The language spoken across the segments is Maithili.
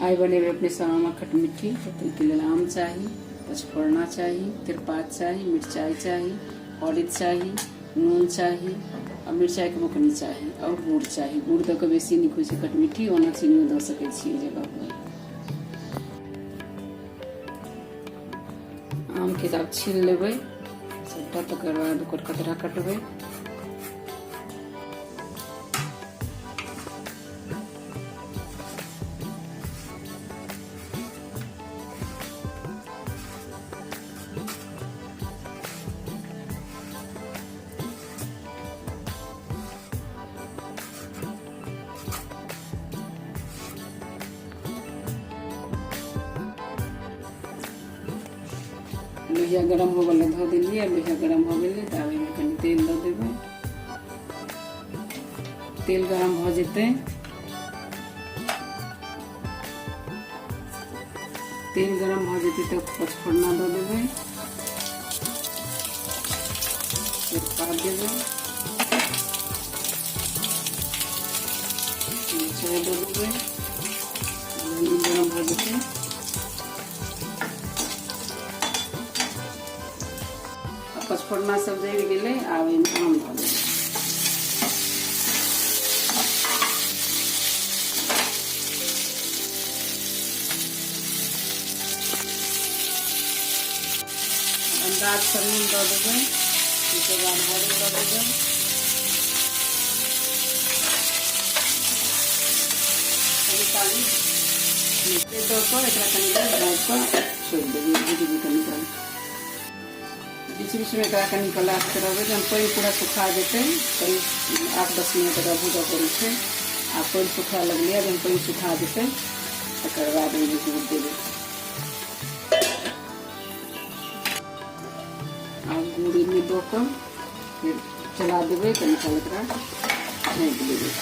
आइ बनेबै अपने सब आमक खटमिट्ठी। ताहिके लेल आम चाही, पचफोरना चाही, तेजपात चाही, मिरचाइ चाही, हरदि चाही, नून चाही आ मिरचाइके बुकनी चाही आओर गुड़ चाही। गुड़ दऽ कऽ बेसी नीक होइ छै खटमिट्ठी, ओना चीनियो दऽ सकै छी एहि जगहपर। आमके तऽ आब छील लेबै सबटा, तकर बाद ओकर कतरा कटबै। लोहिया गरम होबऽ लए धऽ देलियै। लोहिया गरम भऽ गेलै तऽ आब एहिमे कनि तेल दऽ देबै। तेल गरम भऽ जेतै, तेल गरम भऽ जेतै तऽ पचफोरना दऽ देबै, तेजपात देबै, मिरचाइ दऽ देबै। गरम भऽ जेतै, पचफोरना सब जरि गेलै, आब एहिमे आम धऽ देबै। अन्दाजसँ नून दऽ देबै, ओहिके बाद हरदि दऽ देबै। कनी काल दऽ कऽ एकरा कनी देर ढाँकि कऽ छोड़ि देबै, भुजबै कनी काल। बीच बीचमे एकरा कनि पलाटके रहबै। जहन पानि पूरा सुखा जेतै, करीब 8-10 मिनट एकरा भूजऽ पड़ै छै। आ पानि सुखाए लगलैए, जहन पानि सुखा जेतै तकर बाद ओहिमे गुड़ देबै। आब गुड़ ओहिमे दऽ कऽ फेर चला देबै, कनि काल एकरा झाँकि देबै।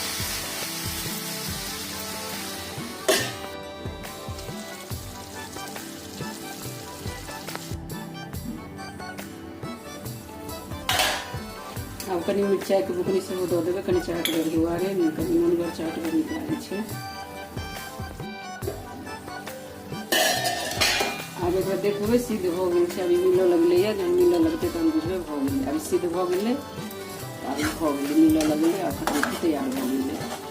आब कनि मिरचाइके बुकनी सेहो दऽ देबै, कनि चहटगर दुआरे, कनि नुनगर चहटगर नीक लागै छै। आब एकरा देखबै, सिद्ध भऽ गेल छै। आब ई मिलऽ लगलैए। जहन मिलऽ लगतै तहन बुझबै भऽ गेलै। आब ई सिद्ध भऽ गेलै, आब ई भऽ गेलै, मिलऽ लगलै, आब खटमिट्ठी तैयार भऽ गेलै।